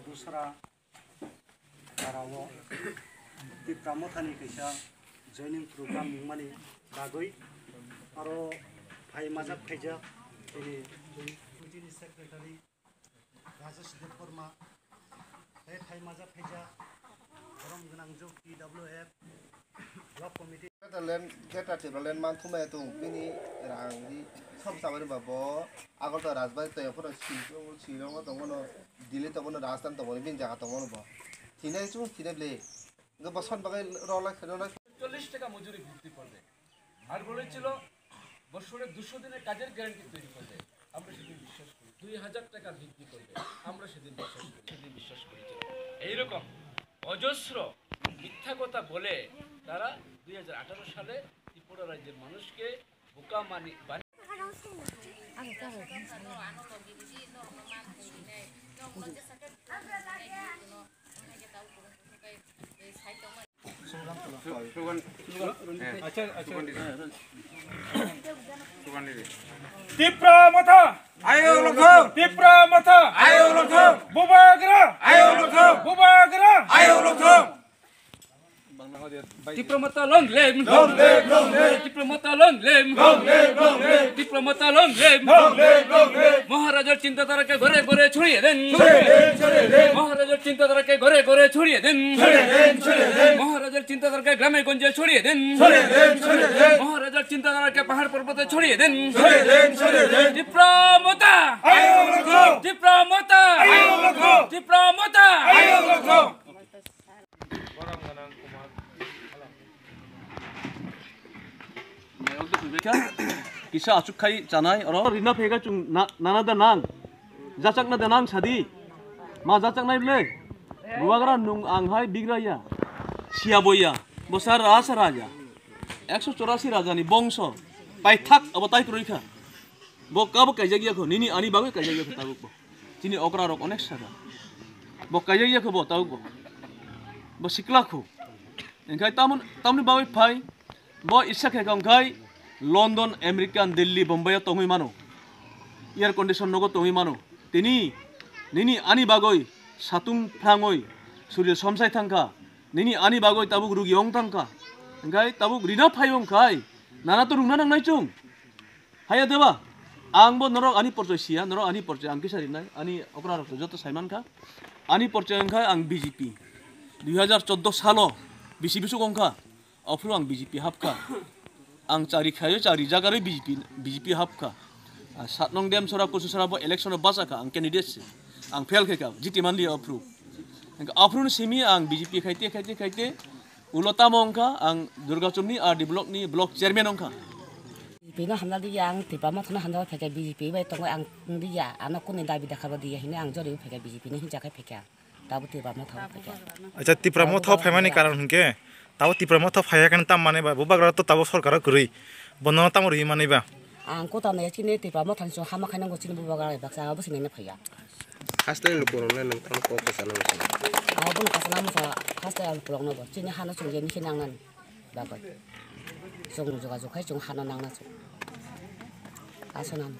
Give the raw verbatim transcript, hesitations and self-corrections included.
Dusra Parao Tipra Mothani kaisa joining program wngmani bagwi aro phai majak phaijak chini committee ni secretary Rajesh Debbarma, tei phai majak phaijak borom gwnang jok T W F block committee. Greater land, Greater Tipraland man thumai tung bini rang di som samani ba bo Agartala Rajbari tei phano Shillong, Shillong tongmano, Delhi tongmano, Rajasthan tongmano, bini jaga tongmano bo. Thinai chung thinai le. Bo son bagai rok lai, rok lai. চল্লিশ টাকা মজুরি ভিত্তি করবে। আর বলেছিল বছরে দুশো দিনের কাজের গ্যারান্টি তৈরি করবে। আমরা সেদিন বিশ্বাস করি। দুই হাজার টাকা বৃদ্ধি করবে। আমরা সেদিন বিশ্বাস করি। সেদিন বিশ্বাস করেছিল। এইরকম অজস্র মিথ্যা কথা বলে তারা দুই হাজার আঠারো সালে ত্রিপুরা রাজ্যের মানুষকে বোকা মানি বানিয়ে Tipra Motha! Ayo lokthong! Tipra Motha! Ayo lokthong! Bubagra! Ayo lokthong! Bubagra! Ayo lokthong! Tipra Motha long live! Long live, long live! Tipra Motha long live! Long live, long live! Tipra Motha long live! Long live, long live! মহারাজার চিন্তাধারাকে ঘরে ঘরে ছড়িয়ে দিন। ছড়িয়ে দিন, ছড়িয়ে দিন। মহারাজার চিন্তাধারাকে ঘরে ঘরে ছড়িয়ে দিন। ছড়িয়ে দিন, ছড়িয়ে দিন। মহারাজার চিন্তাধারাকে গ্রামে গঞ্জে ছড়িয়ে দিন। ছড়িয়ে দিন, ছড়িয়ে দিন। মহারাজার চিন্তাধারাকে পাহাড় পর্বতে ছড়িয়ে দিন। ছড়িয়ে দিন, ছড়িয়ে দিন। Tipra Motha! Ayo lokthong! Tipra Motha! Ayo lokthong! Tipra Motha! Ayo lokthong! Kisa achuk khai chanai oro. Rina phega chung na, nana da nang. Jachak na da nang sadi. Ma jachak nai ble. Bubagra nung ang hai bigra ya. Sia boya. Bo sar rasa raja. Ekso chorasi raja ni bongso. Paithak abo tai kroi kha. Bo kabo kaijak ya kho. Nini ani bagwi kaijak ya kho tabuk bo. Chini okra rok onek saka. Bo kaijak ya kho bo tabuk bo. Bo sikla kho. Engkhai tamon, tamni bagwi phai, bo isa khe kha wngkhai London, American, Delhi, Bombay o tongwi mano. Air condition nogo tongwi mano. Tini, nini ani bagwi satung phrangwi suryo somsai thangkha. Nini ani bagwi tabuk rugi ong thangkha. Engkhai tabuk rina phai wngkhai, nana to rungna nangnai chung. Haya deba, ang bo norok ani porchoi siya, norok ani porchoi ang kisa rinai, ani okra rok joto saiman kha. Ani porchoi wngkha ang B J P. Dui hajar chordo salo B C P suk wngkha. Ophru ang B J P hapkha. Ang chari khayo, chari jagarwi B J P, B J P hapkha. Ah, sat nong Demsora, Kususora bo election o bachakha, ang candidate se. Ang fail khaikha, jiti manliya ophru. Hingkha ophru ni simi ang B J P khaite, khaite, khaite. Ulo tamo wngkha ang Durgachumni R D block ni block chairman wngkha. B J P no hamjak liya, ang Tipra Motha no hamjak phaikha, B J P bai tongo ang wng liya, ano kuni dabi dakha bo diya hini ang jori phaikha, B J P no hinjak khai phaikha, tabo Tipra Motha o phaikha. Acha, Tipra Motha o phaimani karon hinkhe, tabo Tipra Motha phaiya khe tam mani ba, bubagra to tabo sorkar o kwrwi, bono tamo rwi mani ba. Ang kota nai chini Tipra Motha ni chwng hama khainango chini bubagra baksa abo sinai phaiya. Haste ni lukurok le nwng ano kok kwchana muchung. Abo no kwchana muchung haste ang lukurok no bo. Chini hano chwng je nisi nangnani bagwi. Chwng jogajog khai chwng hano nangna chwng. Aswk nang.